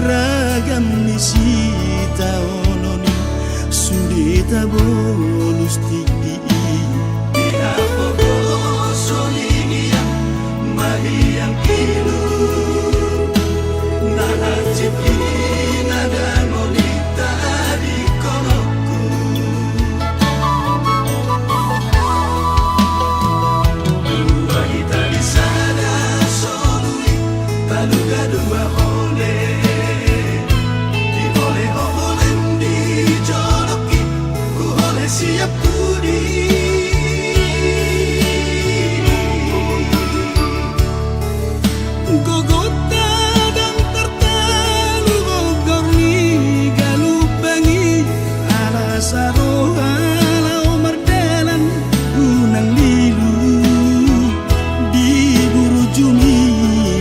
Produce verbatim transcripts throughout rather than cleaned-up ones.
Ragam ni sitaonon i sude tabolus tingki i. Di hapogoson i hiang ma hiang ilu, na hansit i na dangol i tadingkononku. Dua hita di sada solu i, taluga dua ole. Diole ho holem di jolongki, huole sian pudi. Gogonta ndang tartalu, gogor ni galumbang i, ala saroha laho mardalan, unang lilu di burju ni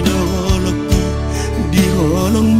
dolok i, di holong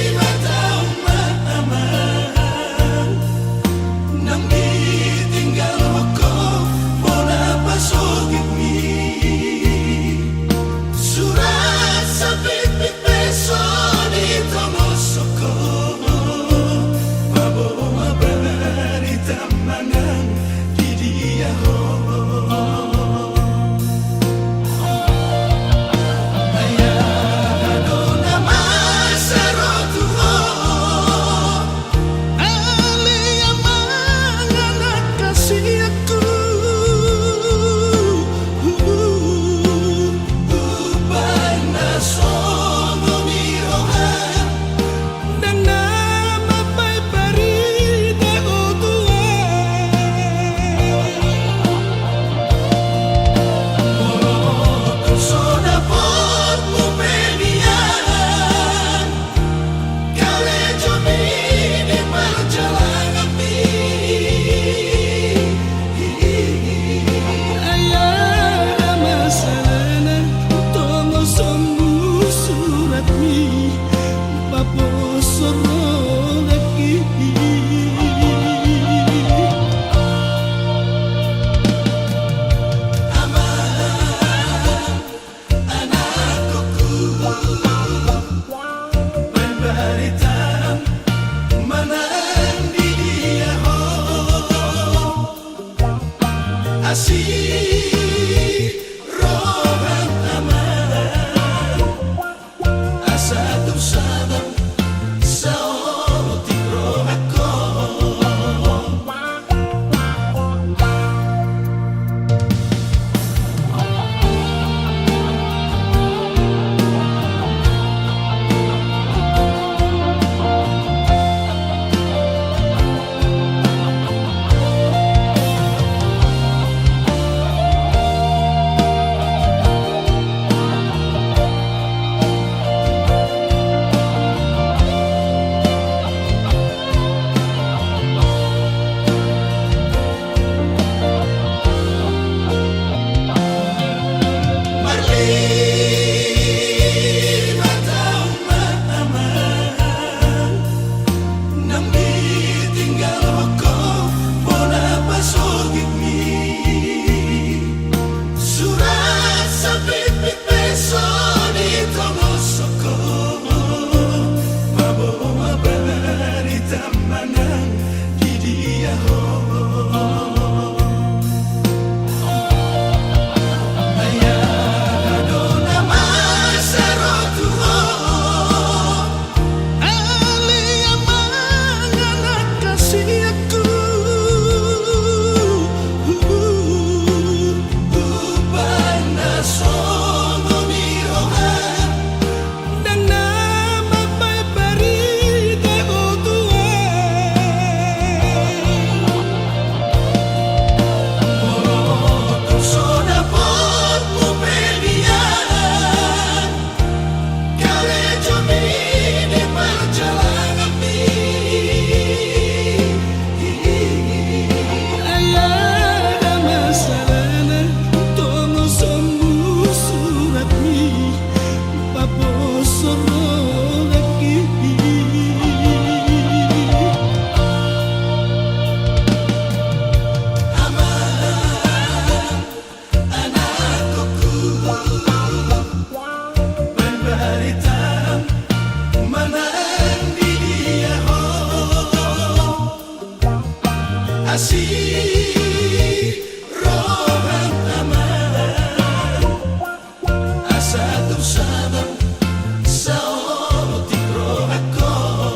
Lima taon ma amang nang ditinggalhon ho bona pasogitmi. Surat sapitpit pe so ditongoshon ho, paboa barita manang di dia ho. Ai aha do na masa ro tu ho, ale amang anak hasianku. Umbahen na songon i roham, ndang na mambahen barita ho tu ahu. Molo tung so dapot mupenian kalejomi di parjalananmi. Ai aha masalahna tongoshonmu suratmi, paposhon rohangki. Amang, anakku, bahen barita manang di dia ho. Asi roham amang, asa tung sada saotik rohangkon. Marlima taon ma amang nang ditinggalhon ho bona pasogitmi. Surat sapitpit pe so ditongoshon ho, paboa barita manang di dia ho. Ai aha do na masa ro tu ho, ale amang anak hasianku. Umbahen na songon i roham, ndang na mambahen barita ho tu ahu. Molo tung so dapot mupenian kalejomi di parjalananmi. Ai aha masalahna tongoshonmu suratmi, paposhon rohangki. Amang, anakku, bahen barita manang di dia ho. Asi roham amang, asa tung sada saotik rohangkon.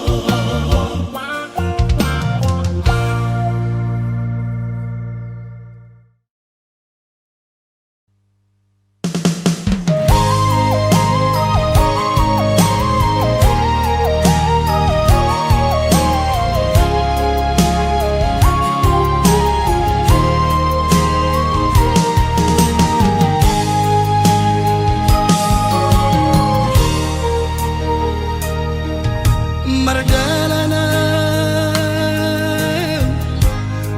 Mardalan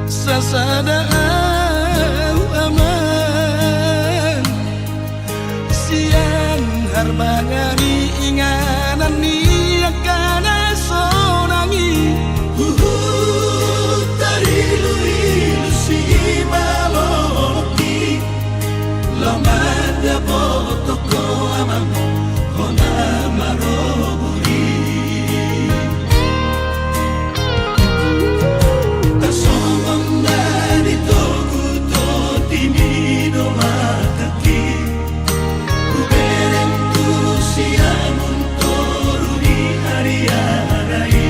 sasada ahu amang, sian harbang Di inganan ni angka na sonang i, huhut tariluilu simalolongki, laho mandapothon ho amang, ho na maroburi. Tarsongon na ditogu tondimi do ma tangki, hubereng tu siamun toru ni hariara i.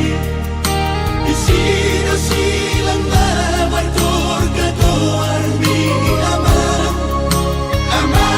Disi do silang babar torga toarmi amang, amang.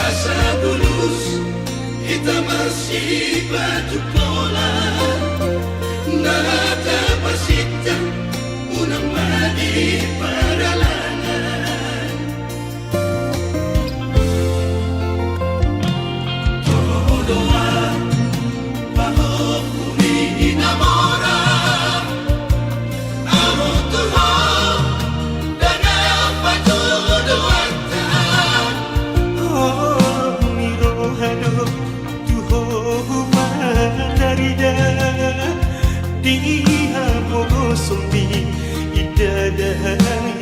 Asa bulus hita marsipatupolan, na tapasinta unang ma di paralangan. Toho do ahu pahompu ni na mora, ahu tu ho ndang patuduhonta. Ho ni roha do tu ho hupatarida, di hapogoson ni indahan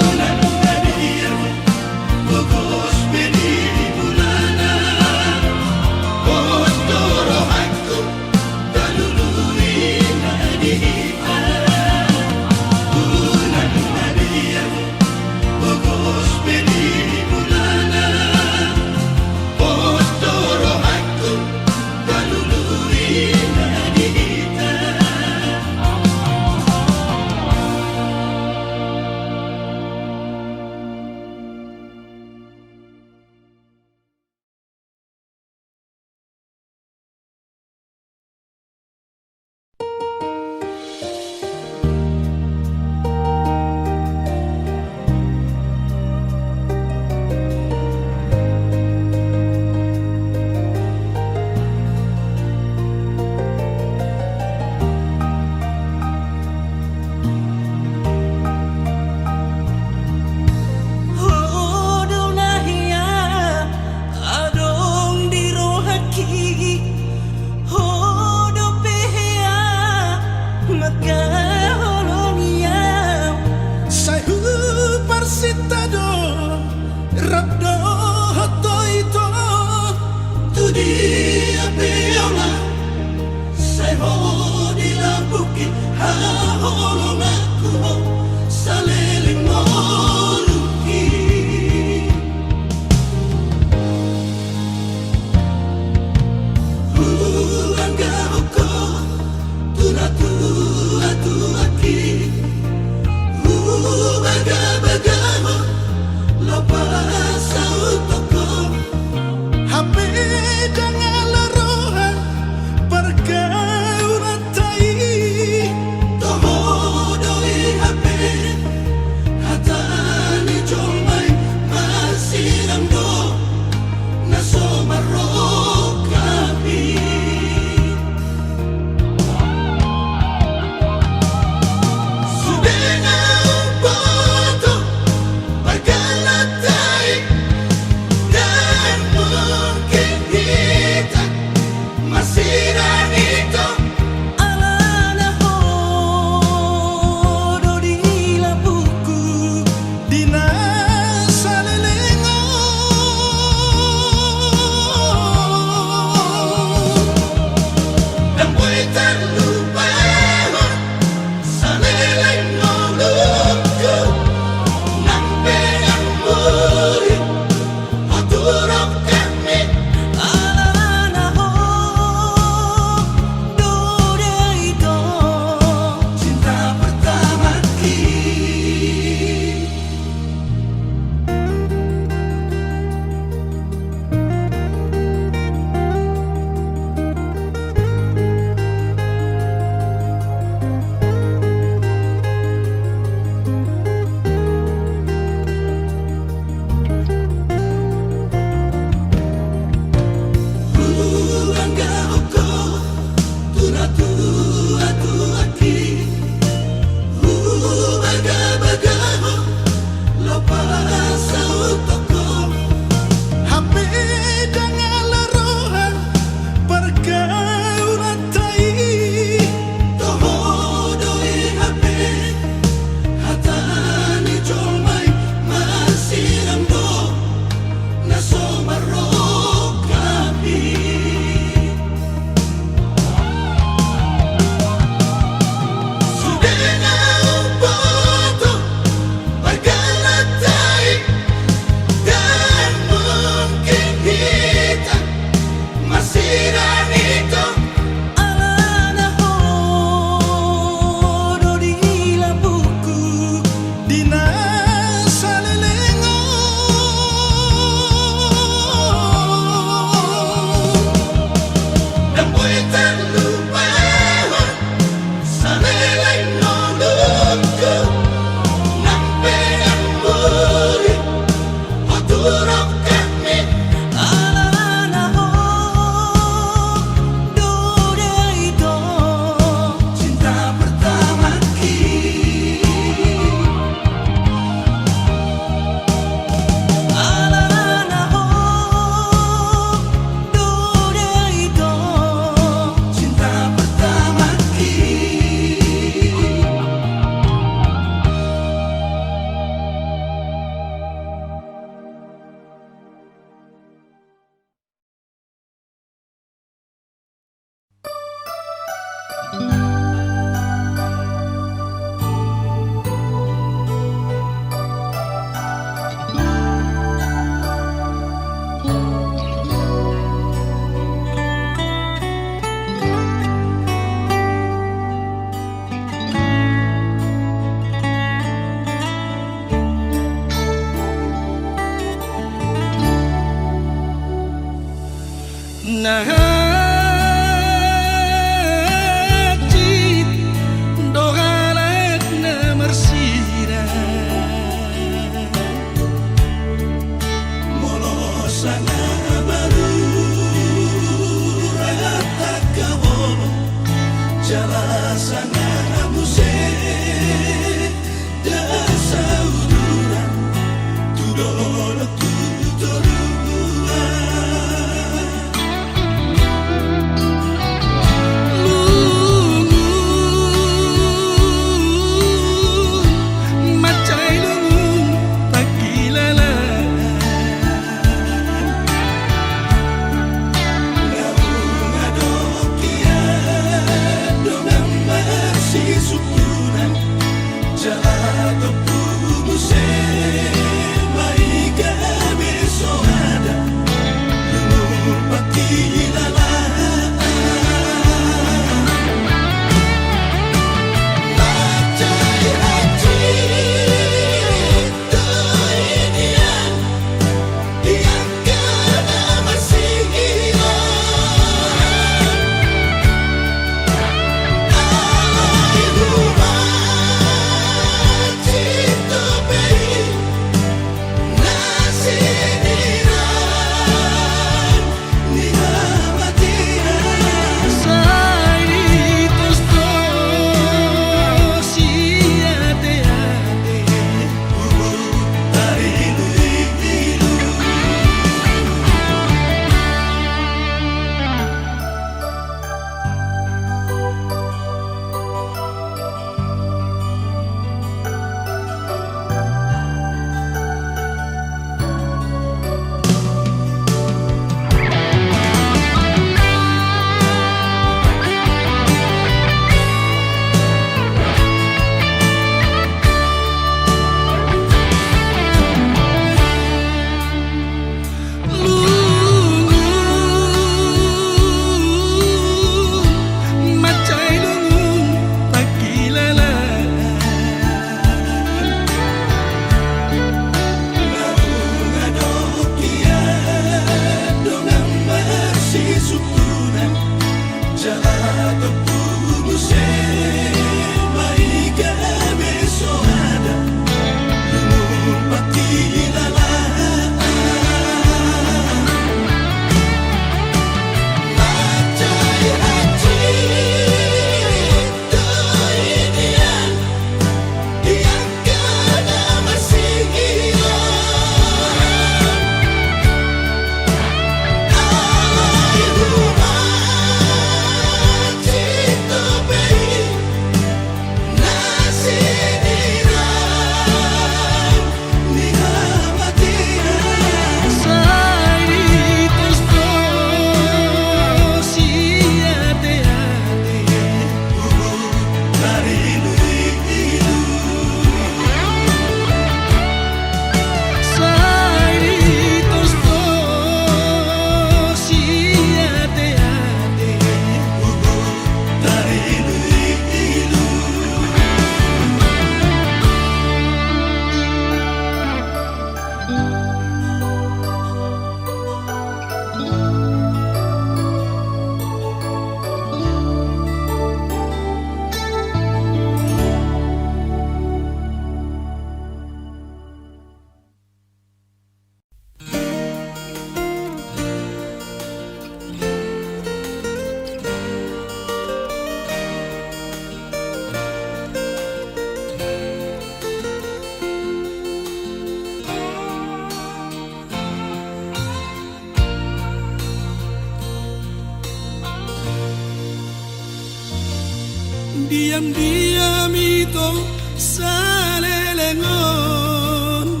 Diam-diam ito saleleng on,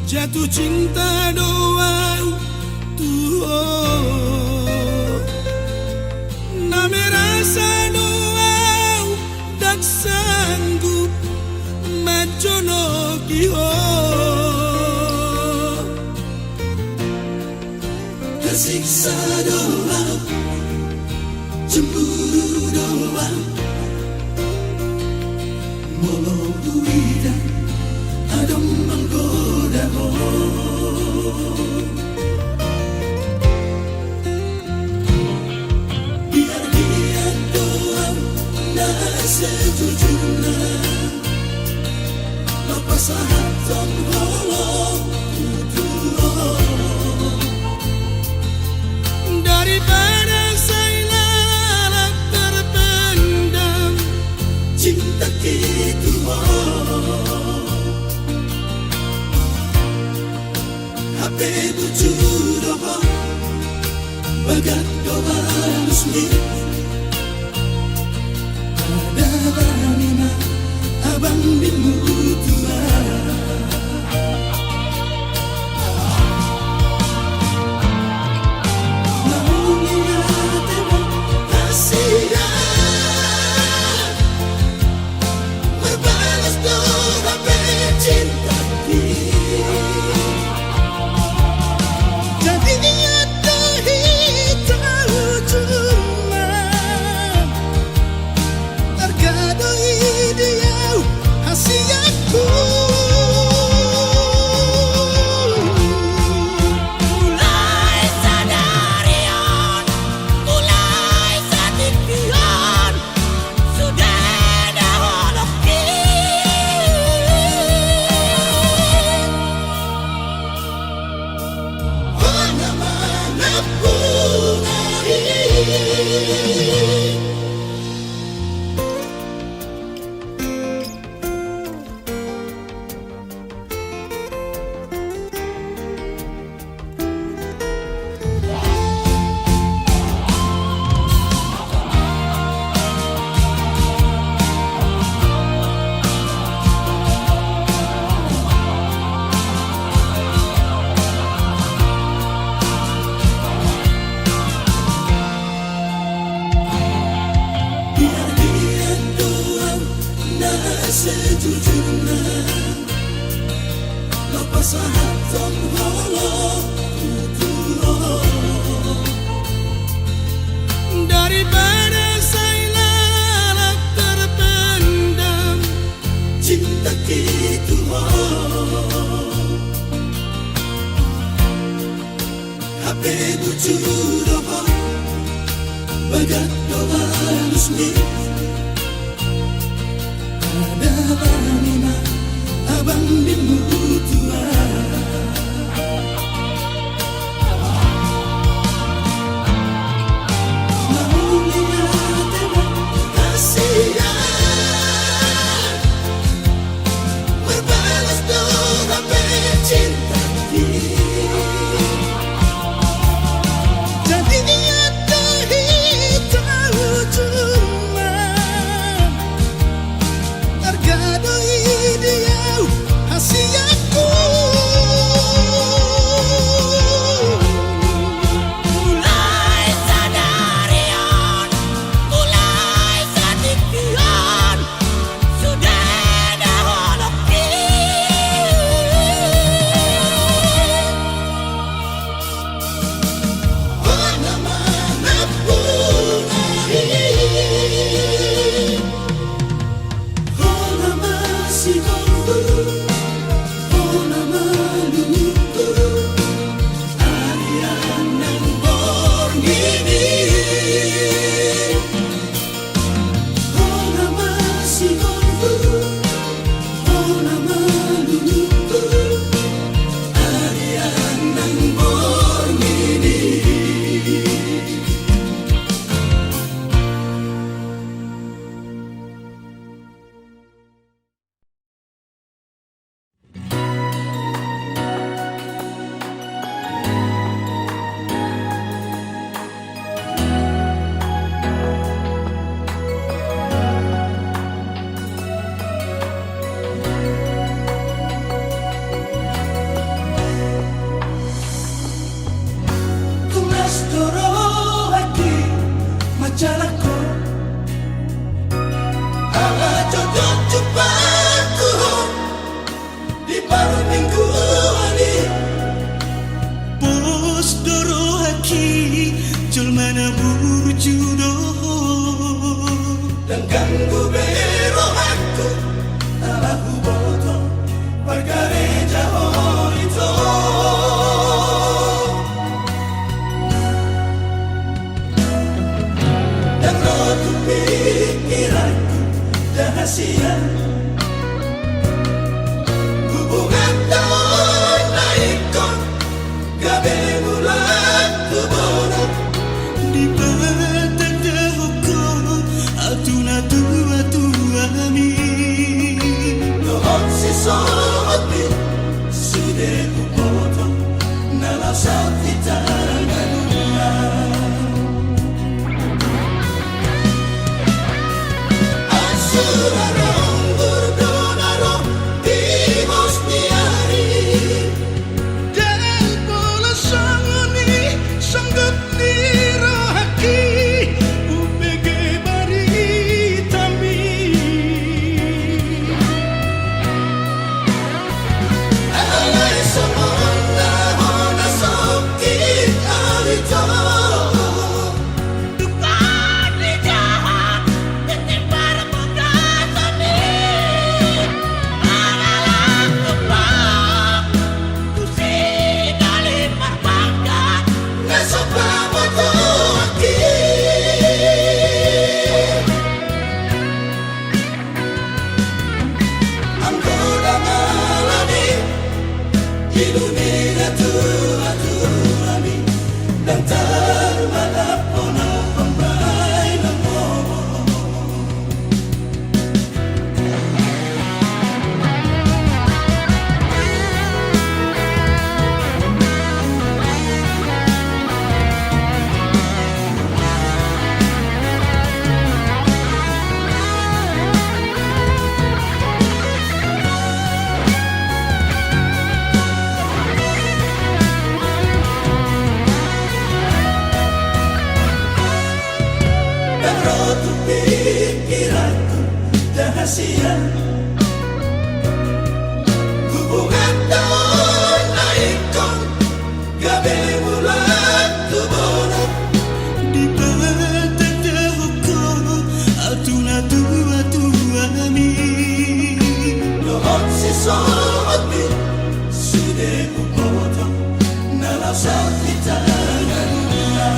jatuh cinta do au tu ho. Na merasa do au ndang sanggup manjonoki ho. Tersiksa do au, cemburu do au, molo huida adong manggoda ho. Biar dia do au na sejujurna, lopas sahat on holong tu ho. Daripada sai lalap terpendam cinta ki tu ho. Hape bujur do ho, bagat do alusmi. Adalah nima abang di mutua. Naung ingat emo kasihan. Marbalas do hape cinta ki. Jadi ia do hita ujungna. Arga do i di au hasianku. Mulai sadari on, mulai satingki on, sude na holong i. Hona mangampungi. Biar dia do au na sejujurna. Lopas sahat on holong tu ho. Daripada sai lalap terpendam cinta ki tu ho. Hape bujur do ho, Bagat do alusmi, ada bani ma abang di mutua. Mauliate ma hasian, marbalas do hape cinta. Jadi ia tahi tahu cuma arga do i di au hasianku. Mulai sadari on, mulai satingki on, sude na holongki. Hona ma nampuna i, hona ma sigombu, hona ma lumuku, arian nang borngin i. Hona ma sigombu, hona ma lumuku, arian nang borngin i. Tunas do rohangki manjalang ho, ala jotjot jumpangku ho di parmingguan i. Pos do rohangki jolma na burju do ho. Ndang ganggu be rohangku ala huboto pargareja ho ito. Ndang ro tu pingkiranku da hasian hubunganta on na ingkon gabe mulak tu bona. Dipatandahon ho tu natuatuami dohot sisohotmi, sude huboto na laos saut hita na dua. Asura ronggur do na ro di pos ni ari. Ndang pola songon i songgot ni rohangki umbege baritami. Alai songon na hona songkit au ito. Tukang ni jahat, titik parpogatan i. Mangalap tumpang, tusi dali marbangga, na so pamotoki. Anggo dang ala ni i dunia tua-tua ni, dang tarmalap hona pambahenan ho. Dang ro tu pingkiranku da hasian hubunganta on na ingkon gabe mulak tu bona. Dipatandahon ho tu natuatuami dohot sisohotmi, sude huboto na laos saut hita na dua.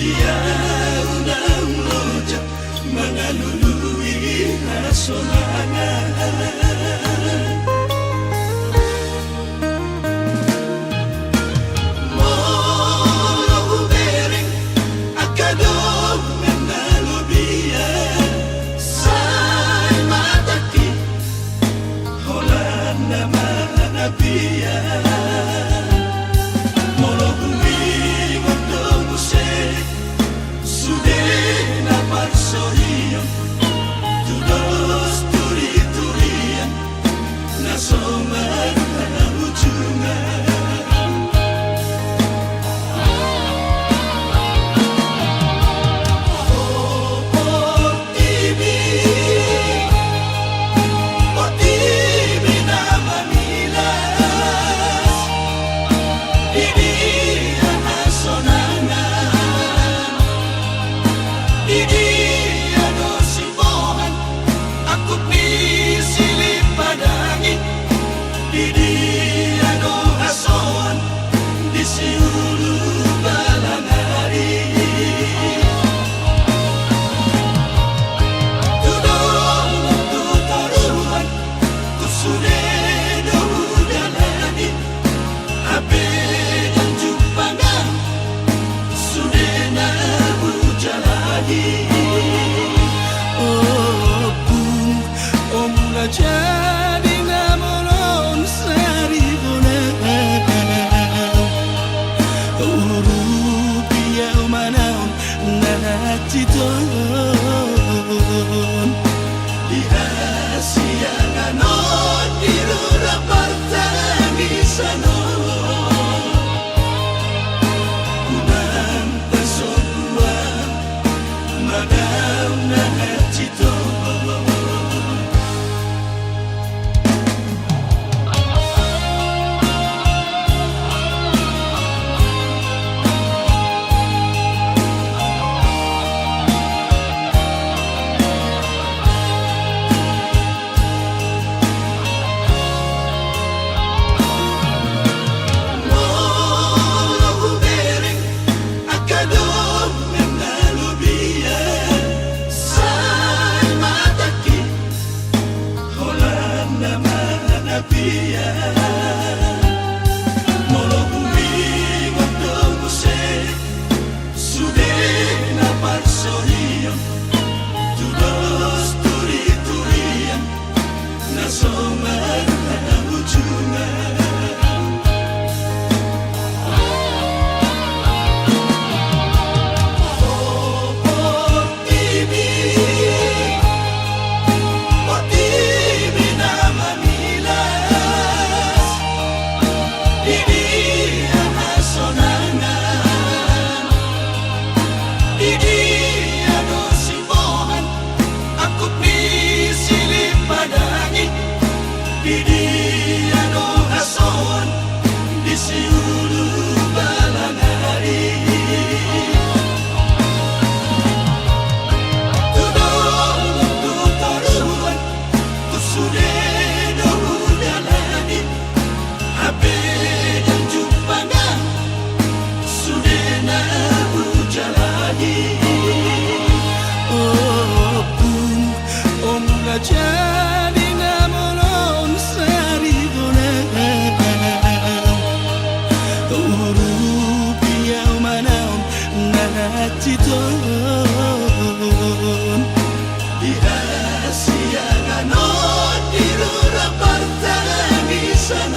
Ia unang loja mangalului hasonangan. Molo hubereng angka dongan na lobian, sai matangki holan na mangapia. Molo huingot do muse sude na parsorion, tudos turiturian na so marujungan. O portibi, portibi na mamilas, di dia hasonangan, di dia do simbohan angkup ni Silih Padangi, di dia do hasoan di si Ulu Balangari. Tu dolok tu toruan, tu sude do hudalani, hape ndang jumpang au sude na hujalani. Ompung, o mula jadi na molo on saribonaon, urupi au manaon na hansit on. Di hasiangan on, di rura partangisan on, unang pasombu au manaon na hansit on. Molo hubereng angka dongan na lobian, sai matangki holan na mangapia. Molo huingot do muse sude na parsorion, tudos turiturian na so marujungan. O portibi, portibi na mamilas, di dia hasonangan, di dia do simbohan angkup ni Silih Padangi, di dia do hasoan di si Ulu Balangari. Tu dolok tu toruan, tu sude do hudalani, hape ndang jumpang au sude na hujalani. Ompung, o mula jadi na molo on saribonaon, urupi au manaon na hansit on. Di hasiangan on, di rura partangisan